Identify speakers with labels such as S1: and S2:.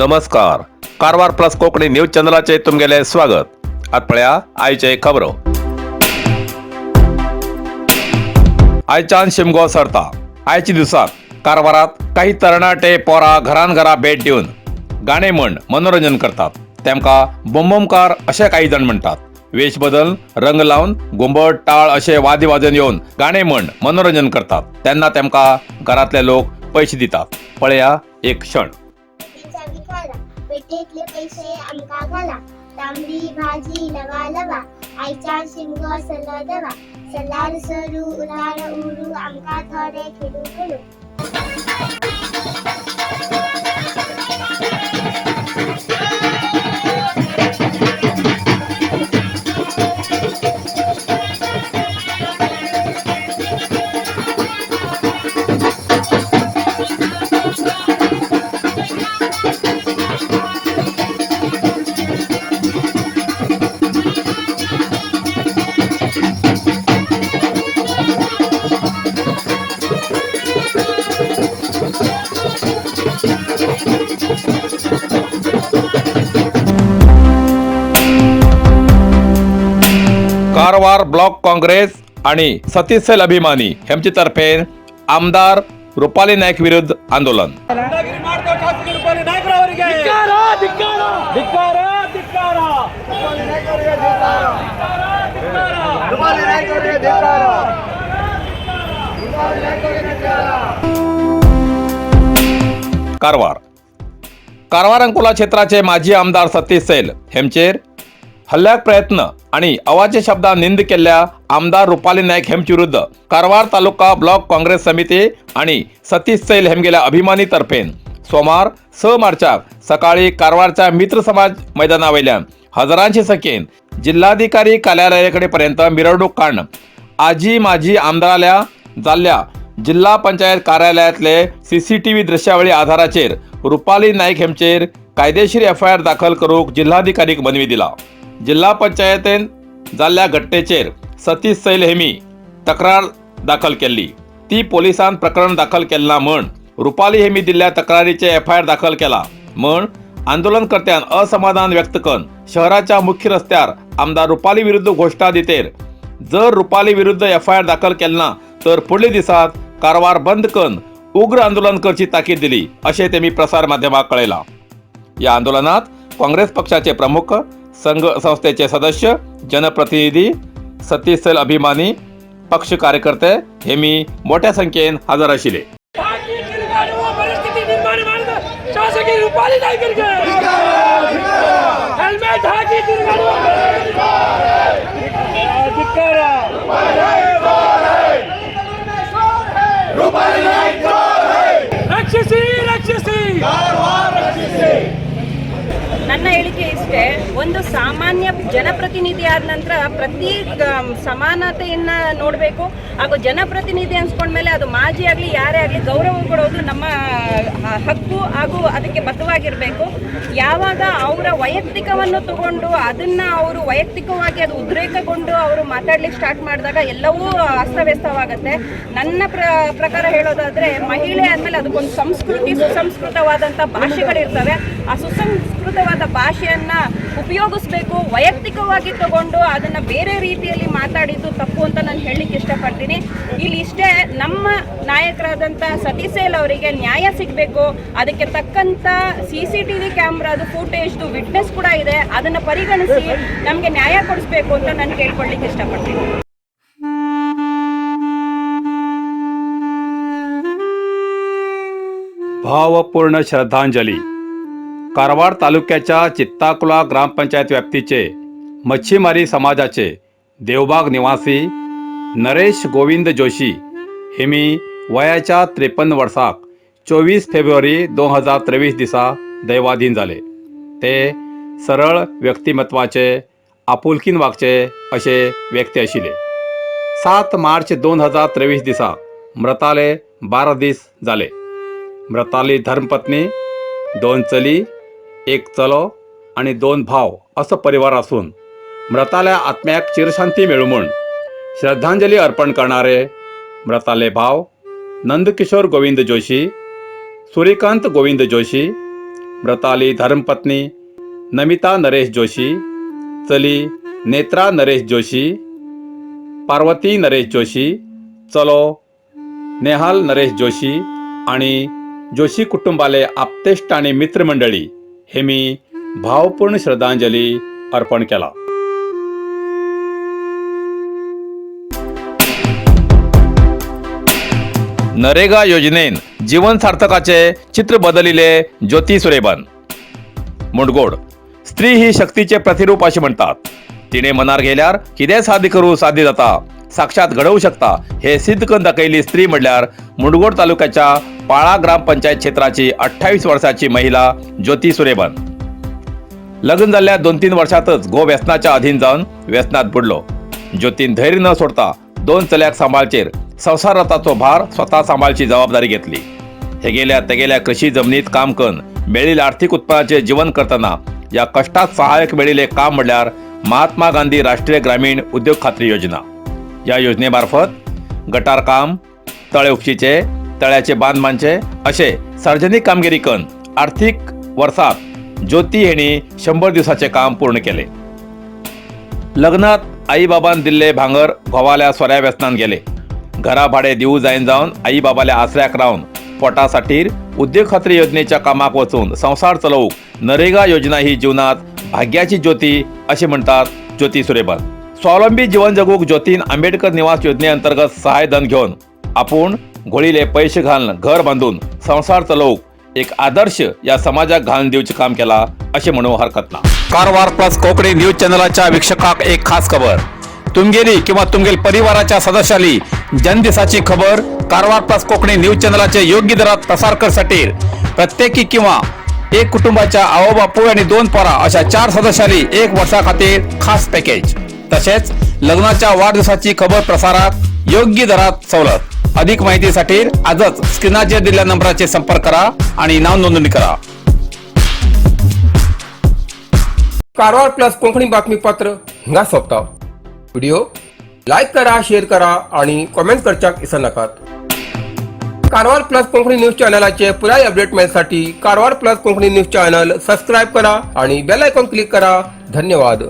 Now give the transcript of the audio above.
S1: नमस्कार, Karwar plus Konkani news चॅनलाचे तुमगेले स्वागत. आत पळया आयचे खबरो. आयच्यान शिमगो सरता. आयच्या दिवसाक कारवारात काही तरणाटे पोरा घरान घरा भेट दिवन गाणे म्हण मनोरंजन करतात. तेमकां बोंबोमकार अशें काही जाण म्हणटात. वेश बदल, रंग लावन, घुंबट, टाळ अशे वाद्य वाजोवन येवन गाणे म्हण मनोरंजन करतात. तेन्ना तेमकां घरांतले लोक पयशे दितात. पळया एक क्षण.
S2: चावी घाला, पेटेतले पैसे आमका घाला. तांबडी भाजी लवा लवा, आयच्या शिमगो सलो दवा. सलार सरू उलार उरू, आमका थोडे खेळू खेळू.
S1: कारवार ब्लॉक काँग्रेस आणि सतीश सैल अभिमानी हेमचे तर्फे आमदार रुपाली नाईक विरुद्ध आंदोलन.
S3: ಗುಂಡಾಗಿರಿ ಮಾಡಿದ ಶಾಸಕ ರೂಪಾಲಿ ನಾಯಕರವರಿಗೆ ಧಿಕ್ಕಾರ, ಧಿಕ್ಕಾರ, ಧಿಕ್ಕಾರ, ಧಿಕ್ಕಾರ.
S1: कारवार. कारवार अंकोला क्षेत्राचे माजी आमदार सतीश सैल हेमचेर हल्ल्याक प्रयत्न आणि अवाच्य शब्दात निंद केल्ल्या आमदार रुपाली नाईक हेमचे विरुद्ध कारवार तालुका ब्लॉक काँग्रेस समिती आणि सतीश सैल हेमगेल्या अभिमानी तर्फेन सोमार 6 मार्चाक सकाळी कारवारच्या मित्र समाज मैदानावयल्यान हजारांची संख्येन जिल्हाधिकारी कार्यालयाकडे पर्यंत मिरवणूक काढणं आजी माजी आमदाराल्या जाल्ल्या जिल्हा पंचायत कार्यालयातले सीसीटीव्ही दृश्यावळी आधाराचेर रुपाली नाईक हेमचेर कायदेशीर एफआयआर दाखल करूंक जिल्हाधिकारीक मनवी दिला. जिल्हा पंचायतेन जाल्ल्या घटनेचेर सतीश सैल हेमी तक्रार दाखल केल्ली. ती पोलिसान प्रकरण दाखल केलें ना म्हण रुपाली हेमी दिल्ल्या तक्रारीचे एफआयआर दाखल केला म्हण आंदोलनकर्त्यान असमाधान व्यक्त करून शहराच्या मुख्य रस्त्यार आमदार रुपाली विरुद्ध घोषणा दितेर जर रुपाली विरुद्ध एफआयआर दाखल केले ना तर पुढले दिसात कारवार बंद करून उग्र आंदोलन करची ताकीद दिली अशें तेमी प्रसार माध्यमाक कळयलां. या आंदोलनात काँग्रेस पक्षाचे प्रमुख, संघ संस्थेचे सदस्य, जनप्रतिनिधी, सतीश सैल अभिमानी, पक्ष कार्यकर्ते हे मी मोठ्या संख्येन हजर आशिल्ले.
S3: ಹಾಕಿ ತಿರುಗಾಡುವ ಪರಿಸ್ಥಿತಿ ನಿರ್ಮಾಣ ಮಾಡಿದ ಶಾಸಕಿ ರೂಪಾಲಿ ನಾಯ್ಕರಿಗೆ ಹೆಲ್ಮೆಟ್ ಹಾಕಿ ತಿರುಗಾಡುವ ಧಿಕ್ಕಾರ. ರಕ್ಷಿಸಿ, ರಕ್ಷಿಸಿ.
S4: ನನ್ನ ಹೇಳಿಕೆ ಇಷ್ಟೇ. ಒಂದು ಸಾಮಾನ್ಯ ಜನಪ್ರತಿನಿಧಿ ಆದ ನಂತರ ಪ್ರತಿ ಸಮಾನತೆಯನ್ನ ನೋಡಬೇಕು. ಹಾಗೂ ಜನಪ್ರತಿನಿಧಿ ಅನ್ಸ್ಕೊಂಡ್ಮೇಲೆ ಅದು ಮಾಜಿ ಆಗಲಿ ಯಾರೇ ಆಗಲಿ ಗೌರವ ಕೊಡೋದು ನಮ್ಮ ಹಕ್ಕು ಹಾಗೂ ಅದಕ್ಕೆ ಬದ್ಧವಾಗಿರಬೇಕು. ಯಾವಾಗ ಅವರ ವೈಯಕ್ತಿಕವನ್ನು ತಗೊಂಡು ಅದನ್ನ ಅವರು ವೈಯಕ್ತಿಕವಾಗಿ ಅದು ಉದ್ರೇಕಗೊಂಡು ಅವರು ಮಾತಾಡ್ಲಿಕ್ಕೆ ಸ್ಟಾರ್ಟ್ ಮಾಡಿದಾಗ ಎಲ್ಲವೂ ಅಸ್ತವ್ಯಸ್ತವಾಗುತ್ತೆ. ನನ್ನ ಪ್ರಕಾರ ಹೇಳೋದಾದ್ರೆ, ಮಹಿಳೆ ಅಂದಮೇಲೆ ಅದಕ್ಕೊಂದು ಸಂಸ್ಕೃತಿ, ಸುಸಂಸ್ಕೃತವಾದಂಥ ಭಾಷೆಗಳಿರ್ತವೆ. ಆ ಸುಸಂಸ್ಕೃತವಾದ ಭಾಷೆಯನ್ನ ಉಪಯೋಗಿಸ್ಬೇಕು. ವೈಯಕ್ತಿಕವಾಗಿ ತಗೊಂಡು ಅದನ್ನ ಬೇರೆ ರೀತಿಯಲ್ಲಿ ಮಾತಾಡಿದ್ದು ತಪ್ಪು ಅಂತ ನಾನು ಹೇಳಲಿಕ್ಕೆ ಇಷ್ಟಪಡ್ತೀನಿ. ಇಲ್ಲಿ ಇಷ್ಟೇ, ನಮ್ಮ ನಾಯಕರಾದಂಥ ಸತೀಶ್ ಸೈಲ್ ಅವರಿಗೆ ನ್ಯಾಯ ಸಿಗಬೇಕು. ಅದಕ್ಕೆ ತಕ್ಕಂಥ ಸಿಸಿಟಿವಿ ಕ್ಯಾಮ್ರಾದು ಫೂಟೇಜ್ದು ವಿಟ್ನೆಸ್ ಕೂಡ ಇದೆ. ಅದನ್ನು ಪರಿಗಣಿಸಿ ನಮಗೆ ನ್ಯಾಯ ಕೊಡಿಸ್ಬೇಕು ಅಂತ ನಾನು ಕೇಳ್ಕೊಳ್ಳಿಕ್ಕೆ ಇಷ್ಟಪಡ್ತೀನಿ.
S1: भावपूर्ण श्रद्धांजली. कारवार तालुक्याच्या चित्ताकुला ग्रामपंचायत व्याप्तीचे मच्छीमारी समाजाचे देवबाग निवासी नरेश गोविंद जोशी हे मी वयाच्या 53 वर्साक 24 फेब्रुवारी 2023 दिसा दैवाधीन जाले. ते सरळ व्यक्तिमत्वाचे, आपुलकीन वागचे अशे व्यक्ती आशिल्ले. 7 मार्च 2023 दिसा मृताले 12 दीस जाले. मृताली धर्मपत्नी, 2 चली, 1 चलो आणि 2 भाव असो परिवार आसून मृताल्या आत्म्याक चिरशांती मेळूं म्हूण श्रद्धांजली अर्पण करणारे मृताले भाव नंदकिशोर गोविंद जोशी, सूर्यकांत गोविंद जोशी, मृताली धर्मपत्नी नमिता नरेश जोशी, चली नेत्रा नरेश जोशी, पार्वती नरेश जोशी, चलो नेहाल नरेश जोशी आणि जोशी कुटुंबाले आप्तेष्ट आणि मित्रमंडळी हे मी भावपूर्ण श्रद्धांजली अर्पण केला. नरेगा योजनेन जीवन सार्थकाचे चित्र बदलिले ज्योती सुरेबन. मुंडगोड. स्त्री ही शक्तीचे प्रतिरूप असे म्हणतात. तिने मनार गेल्यार कितें साध्य करू साध्य जाता, साक्षात घडोवं शकता हे सिद्ध करून दाखयली स्त्री म्हणल्यार मुंडगोड तालुक्याच्या पाळा ग्रामपंचायत क्षेत्राची 28 वर्षाची महिला ज्योती सुरेबन. लग्न जाल्ल्या 2-3 वर्षातच घो व्यसनाच्या अधीन जावन व्यसनात बुडलो. ज्योतीन धैर्य न सोडता 2 चल्याक सांबाळचेर संवसार रथाचो भार स्वतः सांबाळची जबाबदारी घेतली. हेगेल्या तेगेल्या कृषी जमनीत काम करून मेळिल्ल्या आर्थिक उत्पन्नाचे जीवन करतना या कष्टात सहाय्यक मेळिल्ले काम म्हणल्यार महात्मा गांधी राष्ट्रीय ग्रामीण उद्योग खात्री योजना. या योजनेमार्फत गटार काम, तळे उपशीचे, तळ्याचे बांद बांदचे असे सार्वजनिक कामगिरी करून आर्थिक वर्षात ज्योती हेणी 100 दिवसाचे काम पूर्ण केले. लग्नात आईबाबान दिल्ले भांगर घोवाल्या सोऱ्या व्यसनान गेले. घरा भाडे दिवू जायन जावन आई बाबाल्या आसऱ्याक रावन पोटासाठी उद्योग खात्री योजनेच्या कामाक वचून संसार चलोवंक नरेगा योजना ही जीवनात भाग्याची ज्योती असे म्हणतात ज्योती सुरेबन. स्वावलंबी जीवन जगूक ज्योतीन आंबेडकर निवास योजनेअंतर्गत सहाय्य धन घेऊन आपण घोळीले पैसे घालून घर बांधून संसार चलोवंक एक आदर्श या समाजाक घालून दिवचे काम केला असे म्हणू हरकत ना. कारवार प्लस कोकणी न्यूज चॅनलाच्या वीक्षकाक एक खास खबर. तुमगेली किंवा तुमगेल परिवाराच्या सदस्याली जन्मदिसाची खबर कारवार प्लस कोकणी न्यूज चॅनलाचे योग्य दरात प्रसार करसाठी प्रत्येकी किंवा एक कुटुंबाच्या आओ बापूय आणि 2 पोरा अशा 4 सदस्याली 1 वर्षा खातीर खास पॅकेज, तसेच लग्नाच्या वाढदिवसाची खबर प्रसारात योग्य दरात सवलत. अधिक माहितीसाठी आजच स्क्रीनाचेर दिलेल्या नंबराचे संपर्क करा आणि नाव नोंदणी करा.
S5: कारवार प्लस कोंकणी बातमीपत्र हिंगा सोंपता. व्हिडिओ लायक करा, शेअर करा आणि कॉमेंट करच्याक विसरनाकात. कारवार प्लस कोंकणी न्यूज चॅनलाचे पुराय update मेळसाठी Karwar plus Konkani news channel subscribe करा आणि बेल आयकॉन क्लिक करा. धन्यवाद.